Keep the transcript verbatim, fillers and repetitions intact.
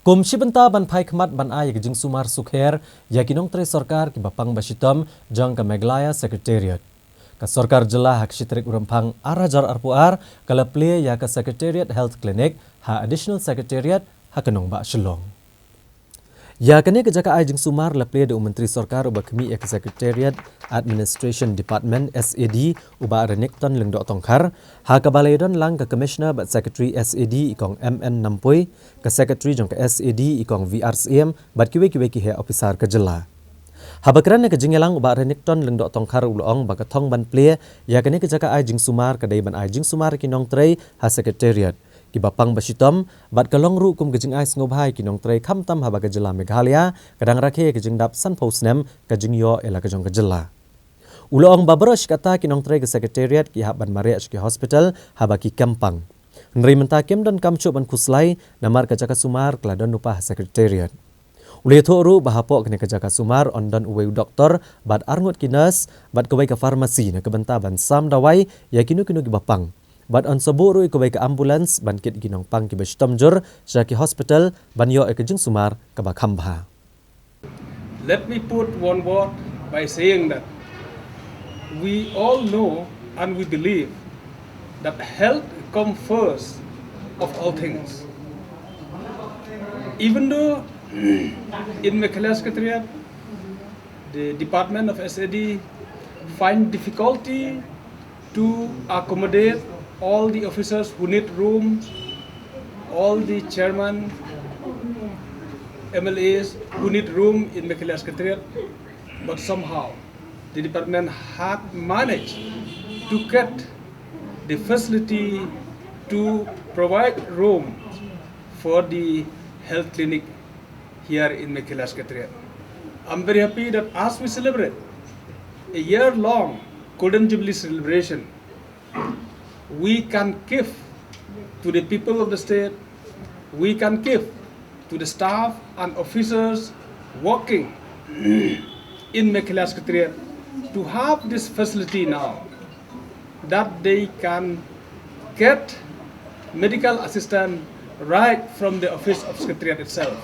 Kum shi bynta ban phai khmat ban ai ïa ka jingsumar sukher ïa ki nongtrei sorkar kiba pang ba shitom jong ka Meghalaya Secretariat, ka sorkar jylla ha ka shi tarik u Rymphang ar hajar arphew ar ka la plie ïa ka Secretariat Health Clinic ha Additional Secretariat ha ka nongbah Shillong. Ïa kane ka jaka ai jingsumar la plie da u Myntri Sorkar uba khmih ïa ka Secretariat Administration Department, S A D, u Bah Renikton Lyngdoh Tongkhar, ha kaba la ïadon lang ka Commissioner bad Secretary S A D i Kong M N Nampui, ka Secretary jong ka S A D i Kong V R Syiem bad kiwei kiwei ki heh ophisar ka jylla. Haba kren ha ka jingïalang, u Bah Renikton Lyngdoh Tongkhar u la ong ba ka thong ban plie ïa kane ka jaka ai jingsumar ka dei ban ai jingsumar ïa ki nongtrei ha Secretariat kiba pang ba shitom, bad ka long ruh kum ka jingai sngewbha ïa ki nongtrei khamtam haba ka jylla Meghalaya ka dang rakhe ïa ka jingdap sanphew snem ka jingïoh ïa la ka jong ka jylla. U la ong ba baroh shi katta ki nongtrei ka Secretariat ki hap ban mareh sha ki hospital haba ki kem pang. Hynrei mynta kim donkam shuh ban khuslai namar ka jaka sumar ka la don lypa ha Secretariat. U la ïathuh ruh ba hapoh kane ka jaka sumar yn don uwei u doktor bad arngut ki nurse bad kawei ka pharmacy na ka bynta ban sam dawai ïa kino kino kiba pang. Bad yn sa buh ruh ïa kawei ka ambulance ban kit ïa ki nongpang kiba shitom jur sha ki hospital ban ïoh ïa ka jingsumar kaba kham bha. Let me put one word by saying that we all know and we believe that health comes first of all things. Even though in Meghalaya Secretariat, the Department of S A D find difficulty to accommodate all the officers who need room, all the chairman, M L As who need room in Meghalaya Secretariat, but somehow the department had managed to get the facility to provide room for the health clinic here in Meghalaya Secretariat. I'm very happy that as we celebrate a year-long Golden Jubilee celebration, we can give to the people of the state, we can give to the staff and officers working in Meghalaya Secretariat to have this facility now, that they can get medical assistance right from the office of Secretariat itself.